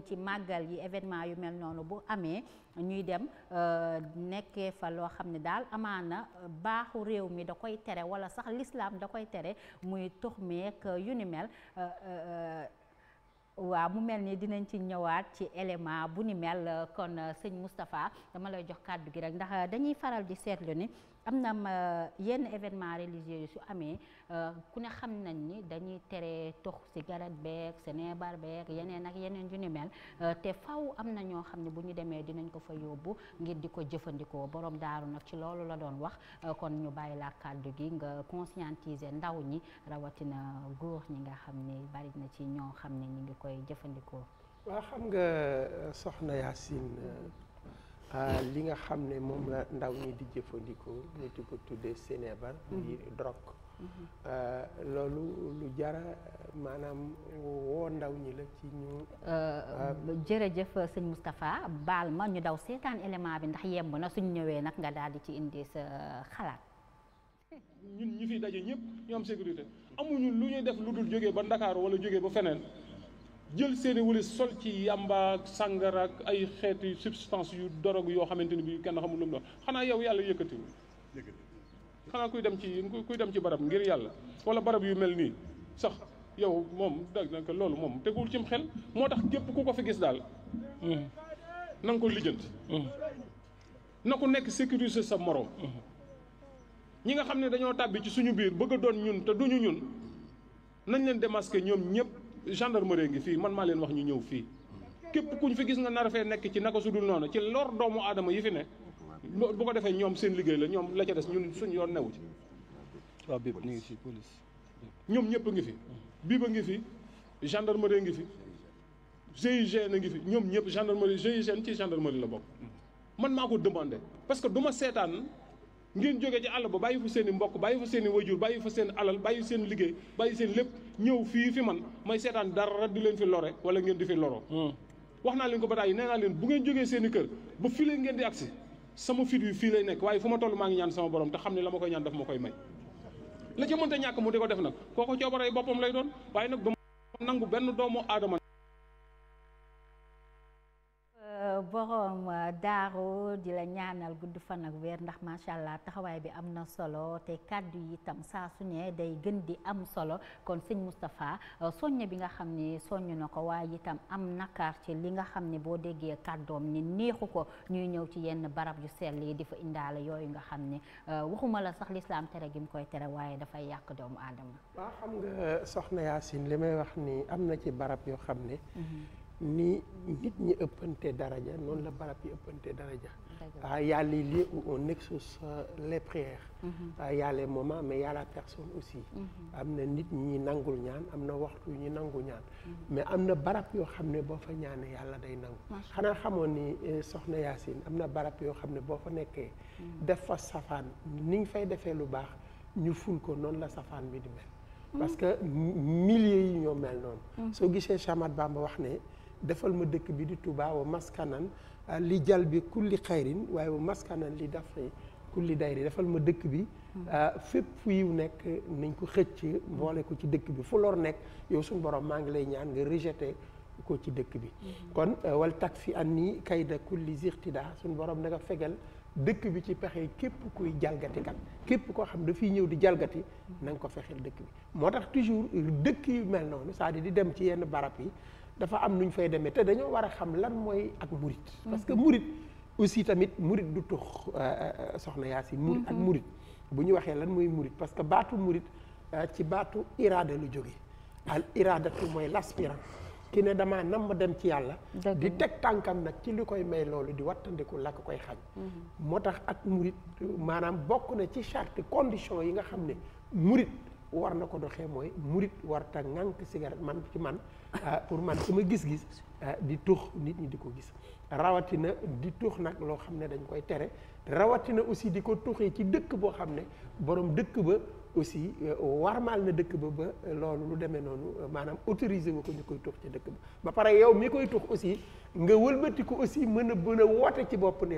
ci màggal yi événement yu mel noonu bu amee ñuy dem nekkee fa loo xam ne daal amaana baaxu réew mi da koy tere wala sax l'islam da koy tere muy tux meek yu ni mel waaw mu mel ni dinañ ci ñëwaat ci élément bu ni mel kon sëñ Moustapha dama lay jox kàddu gi rek ndax dañuy faral di seetlu ni am na yenn événement religieux yi su amee ku ne xam nañ ni dañuy tere tox cigarette beeg senebar beeg yeneen ak yeneen yu ni mel te faw am na ñoo xam ne bu ñu demee dinañ ko fa yóbbu ngir di ko jëfandikoo borom daaru nag ci loolu la doon wax kon ñu bàyyi la kàddu gi nga conscientiser ndaw ñi rawatina góor ñi nga xam ne bari na ci ñoo xam ne ñi ngi koy jëfandikoo. waaw xam nga soxna Yacine li nga xam ne moom la ndaw ñi di jëfandikoo ñu di ko tuddee sénébar di drogue loolu lu jara maanaam woo ndaw ñi la ci ñu jërëjëf sëñ Moustapha baal ma ñu daw seetaan élément bi ndax yemb na suñ ñëwee nag nga daal di ci indi sa xalaat. ñun ñi fi daje ñëpp ñu am sécurité amuñu lu ñuy def lu dul jógee ba Ndakaaru wala jógee ba feneen jël seeni wëlis sol ci yamba ak sàngara ak ay xeeti substance yu dorog yoo xamante ni bi kenn xamul lu mu doon xanaa yow yàlla yëkkati xanaa kuy dem ci barab ngir yàlla wala barab yu mel nii sax yow moom dag loolu moom tegul cim xel moo tax képp ku ko fi gis daal na nga ko lijjanti na ko nekk sécuriser sa morom ñi nga xam ne dañoo tàbbi ci suñu biir bëgg a doon ñun te duñu ñun nañ leen démasquer ñoom ñëpp gendarmerie ngi fii man maa leen wax ñu ñëw fii képp kuñ fi gis nga nar fee nekk ci naka su dul noonu ci lor doomu aadama yi fi ne bu ko defee ñoom seen liggéey la ñoom la ca des ñun suñ yoon newu ci. waaw bépp ñu ngi fi police. ñoom ñëpp a ngi fi bii ba ngi fi gendarmerie ngi fi GIGN a ngi fi ñoom ñëpp gendarmerie GIGN ci gendarmerie la bokk. man maa ko demandé parce que du ma seetaan ngeen jógee ci àll ba bàyyi fa seen i mbokk bàyyi fa seen i wajur bàyyi fa seen alal bàyyi seen liggéey bàyyi seen lépp ñëw fii fi man may seetaan dara di leen fi lore wala ngeen di fi loro. wax naa leen ko ba tey nee naa leen bu ngeen jógee seen i kër ba fii leen ngeen di agsi sama fit wi fii lay nekk waaye fu ma toll maa ngi ñaan sama borom te xam ne la ma koy ñaan daf ma koy may. la ci mënta ñàkk mu di ko def nag kooko coobaree boppam lay doon waaye nag du ma nangu benn doomu aadama. borom daaru di la ñaanal gudd fan ak weer ndax macha allah taxawaay bi am na solo te kàddu yi itam saa su ne day gën di am solo kon sëñ Moustapha soññ bi nga xam ne soññ na ko waaye itam am nakaar ci li nga xam ne boo déggee kàddoom ni neexu ko ñuy ñëw ci yenn barab yu sell yi di fa indaale yooyu nga xam ne waxuma la sax lislaam tere gi mu koy tere waaye dafay yàq doomu aadama. waaw xam nga soxna Yacine li may wax ni am na ci barab yoo xam ne. ni nit ñi ëppante daraja noonu la barab yi ëppante daraja. y a les lieux où on exauce les prières. Y a les moments mais y a la personne aussi. am na nit ñi nangul ñaan am na waxtu yu ñu nangu ñaan. mais am na barab yoo xam ne boo fa ñaanee yàlla day nangu. xanaa xamoon ni soxna Yacine am na barab yoo xam ne boo fa nekkee. def fa safaan ni ñu fay defee lu baax ñu ful ko noonu la safaan bi di mel. parce que milliers yi ñoo mel noonu. soo gisee Cheikh Ahmadou Bamba wax ne. defal ma dëkk bi di Touba wa maskanan li jal bi kulli xayrin waaye wa maskanan li dafay kulli dayri defal ma dëkk bi fépp fu yiw nekk nañ ko xëcc boole ko ci dëkk bi fu lor nekk yow suñu borom maa ngi lay ñaan nga rejeté ko ci dëkk bi kon wal tak fi an nii kayda kulli zirtida suñu borom na nga fegal dëkk bi ci pexe képp kuy jalgati kat képp koo xam dafiy ñëw di jalgati na nga ko fexeel dëkk bi moo tax toujours dëkk yu mel noonu c'est-à-dire di dem ci yenn barab yi dafa am nu ñu fay demee te dañoo war a xam lan mooy ak murit parce que murit aussi tamit murit du tux soxna Yacine murit ak murit bu ñu waxee lan mooy murit parce que baatu murit ci baatu iraada lu jóge al iraadatu mooy l'aspirant ki ne damaa nam ma dem ci yàlla di teg tànkam nag ci li koy may loolu di wattandiku la ko koy xañ moo tax ak murit maanaam bokk na ci charte condition yi nga xam ne murit war na ko doxee mooy murit warta ŋànk cigarette man ci man pour man sama gis-gis di tux nit ñi di ko gis rawatina di tux nag loo xam ne dañ koy tere rawatina aussi di ko tuxee ci dëkk boo xam ne borom dëkk ba aussi warmaal na dëkk ba loolu lu demee noonu maanaam autorisé wu ko ñu koy tux ci dëkk ba pare yow mi koy tux aussi nga wëlbati ko aussi mën a woote ci bopp ne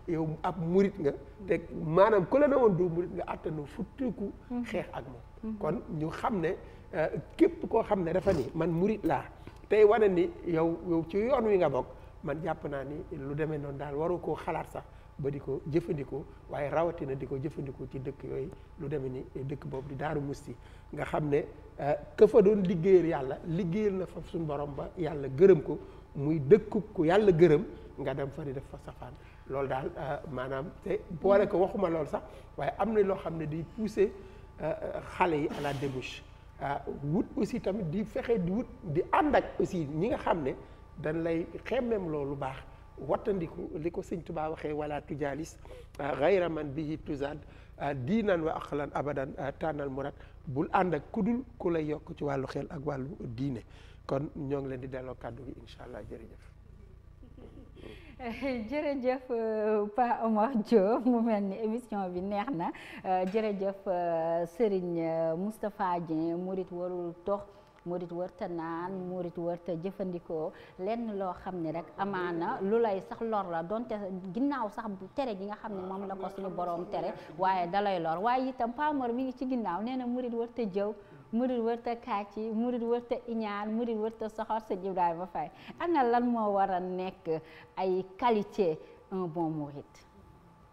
yow ab murit nga te maanaam ku la ne woon doo murit nga àttanu futteeku xeex ak moom kon ñu xam ne képp koo xam ne dafa ni man murit laa tey wane ni yow ci yoon wi nga bokk man jàpp naa ni lu demee noonu daal waru koo xalaat sax ba di ko jëfandikoo waaye rawatina di ko jëfandikoo ci dëkk yooyu lu demee ni dëkk boobu di Daaru Musti nga xam ne ka fa doon liggéeyal yàlla liggéeyal na fa suñu borom ba yàlla gërëm ko muy dëkku ku yàlla gërëm nga dem fa di def fa safaan loolu daal maanaam te boole ko waxuma loolu sax waaye am na loo xam ne di pousser xale yi à la débauche wut aussi tamit di fexe di wut di ànd ak aussi ñi nga xam ne dañ lay xemmem loolu baax wattandiku li ko sëñ Tuubaa waxee wala tujaalis gayra man bihi tuzad diinan wa aqlan abadan tànnal murad bul ànd ak kudul ku lay yokk ci wàllu xel ak wàllu diine kon ñoo ngi leen di delloo kàddu gi incha allah jërëjëf. jërëjëf Pa Omar Diop mu mel ni émission bi neex na jërëjëf Serigne Moustapha Dieng murit warul tox murit wërta naan murit wërta jëfandikoo lenn loo xam ne rek amaana lu lay sax lor la donte ginnaaw sax tere gi nga xam ne moom la ko suñu borom tere waaye dalay lor waaye itam Pa Omar mi ngi ci ginnaaw nee na murit wërta jëw murit wërta kàcci murit wërta iñaan murit wërta soxor sëñ Ibrahima Faye ana lan moo war a nekk ay qualité un bon murit.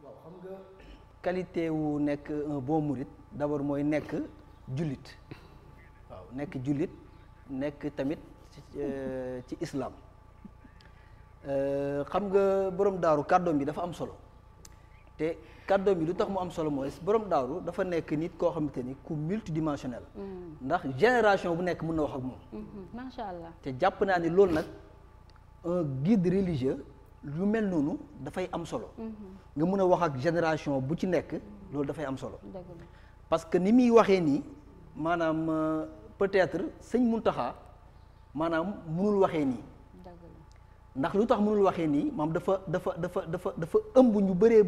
waaw xam nga qualité wu nekk un bon murit d'abord mooy nekk jullit waaw nekk jullit nekk tamit ci islam xam nga borom daaru kàddoom bi dafa am solo te kàddoom bi lu tax mu am solo mooy borom daaru dafa nekk nit koo xamante ni ku multidimensionnel ndax génération bu nekk mën na wax ak moom macha allah te jàpp naa ni loolu nag un guide religieux lu mel noonu dafay am solo nga mën a wax ak génération bu ci nekk loolu dafay am solo parce que ni muy waxee nii maanaam peut-être sëñ Muntaxa maanaam mënul waxee nii ndax lu tax mënul waxee nii maam dafa ëmb ñu bëree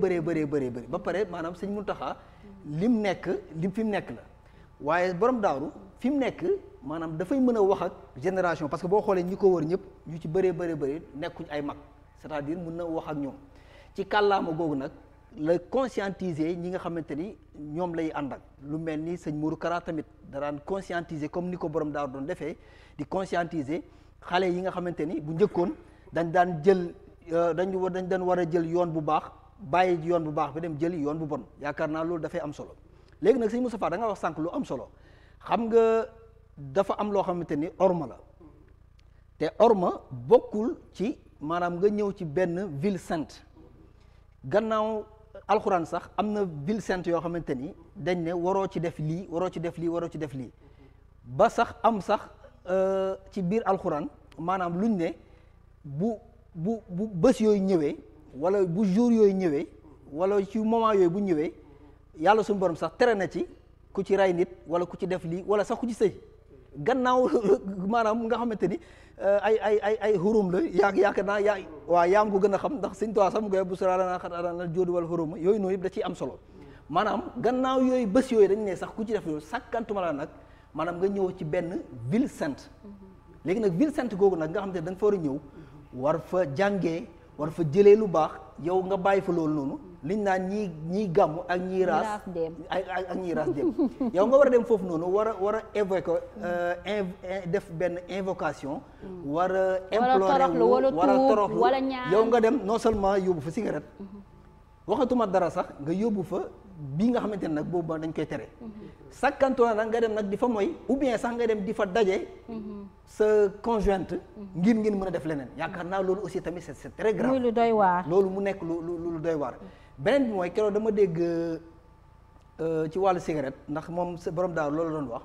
ba pare maanaam sëñ Muntaxa lim fi mu nekk la waaye borom daaru fi mu nekk maanaam dafay mën a wax ak génération parce que boo xoolee ñi ko wër ñëpp ñu ci bëree nekkuñ ay mag c'est-à-dire mën na wax ak ñoom ci kàllaama googu nag la conscientiser ñi nga xamante ni ñoom lay ànd ak lu mel ni sëñ Mourou Kara tamit daraan conscientiser comme ni ko borom daaru doon defee di conscientiser xale yi nga xamante ni bu njëkkoon dañ daan jël dañ daan war a jël yoon bu baax bàyyi yoon bu baax bi dem jëli yoon bu bon yaakaar naa loolu dafay am solo léegi nag sëñ Moustapha da nga wax sànq lu am solo xam nga dafa am loo xamante ni orma la te orma bokkul ci maanaam nga ñëw ci benn ville sainte gannaaw alxuraan sax am na ville sainte yoo xamante ni dañ ne waroo ci def lii waroo ci def lii ba sax am sax ci biir alxuraan maanaam luñ ne bu bés yooyu ñëwee wala bu jour yooyu ñëwee wala ci moment yooyu bu ñëwee yàlla suñu borom sax tere na ci ku ci rey nit wala ku ci def lii wala sax ku ci sëy gannaaw maanaam nga xamante ni ay xurum la yaakaar naa yaa ko gën a xam ndax sëñ Tuubaa sax mu koy bu saraana xatarana jóodi wala xurum yooyu noonu yëpp da ciy am solo maanaam gannaaw yooyu bés yooyu dañ ne sax ku ci def loolu sàkkantuma la nag maanaam nga ñëw ci benn ville sainte léegi nag ville sainte googu nag nga xamante ne da nga fa war a ñëw war fa jàngee war fa jëlee lu baax yow nga bàyyi fa loolu noonu liñ naan ñii gàmm ak ñii raas ak ñii raas dem yow nga war a dem foofu noonu war a évoquer def benn invocation war a implorer war a toroxlu yow nga dem non seulement yóbbu fa cigarette waxatuma dara sax nga yóbbu fa bii nga xamante ne nag boobu dañ koy tere sakkantoo nag nga dem nag di fa mooy ou bien sax nga dem di fa daje sa conjointe ngir ngeen mën a def leneen yaakaar naa loolu aussi tamit c'est très grave muy lu doy waar loolu mu nekk lu doy waar beneen bi mooy keroog dama dégg ci wàllu cigarette ndax moom borom daal loolu doon wax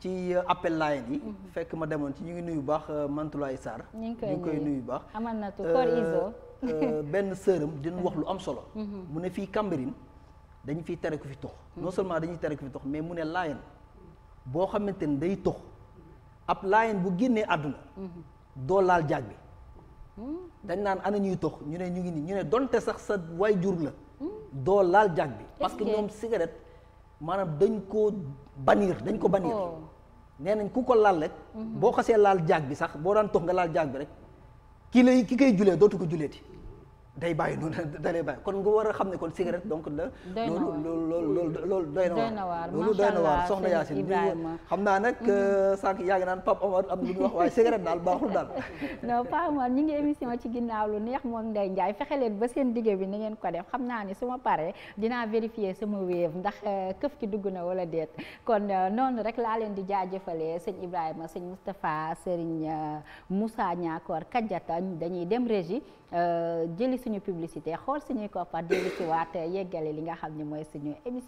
ci appel line yi fekk ma demoon ci ñu ngi nuyu baax Mantulaay Sarr ñu ngi koy nuyu baax amal na tu kor iso benn sëram dina wax lu am solo mu ne fii Cambérène dañu fiy tere ku fi tox non seulement dañuy tere ku fi tox mais mu ne laayen boo xamante ne day tox ab laayen bu génnee àdduna doo laal jaag bi dañ naan ana ñuy tox ñu ne ñu ngi nii ñu ne donte sax sa waay jur la doo laal jaag bi parce que ñoom cigarette maanaam dañ ko bannir nee nañ ku ko laal rek boo xasee laal jaag bi sax boo daan tox nga laal jaag bi rek ki koy julee dootu ko juleeti day bàyyi noonu da lay bàyyi kon nga war a xam ne kon cigarette donc la. loolu doy na waar loolu doy na waar soxna Yacine xam naa nag sànq yaa ngi naan Pape Omar am lu ñu wax waaye cigarette daal baaxul daal. non Pape Omar ñi ngi émission ci ginnaaw lu neex moom Ndeye Ndiaye fexe leen ba seen digge bi ni ngeen ko def xam naa ni su ma paree dinaa vérifier sama wéev ndax këf ki dugg na wala déet kon noonu rek laa leen di jaajëfalee sëñ Ibrahima sëñ Moustapha Serigne Moussa Niakor Kadiata dañuy dem régie jëli suñu publicité xool suñuy koppar dellu si waat yeggale li nga xam ne mooy suñu émission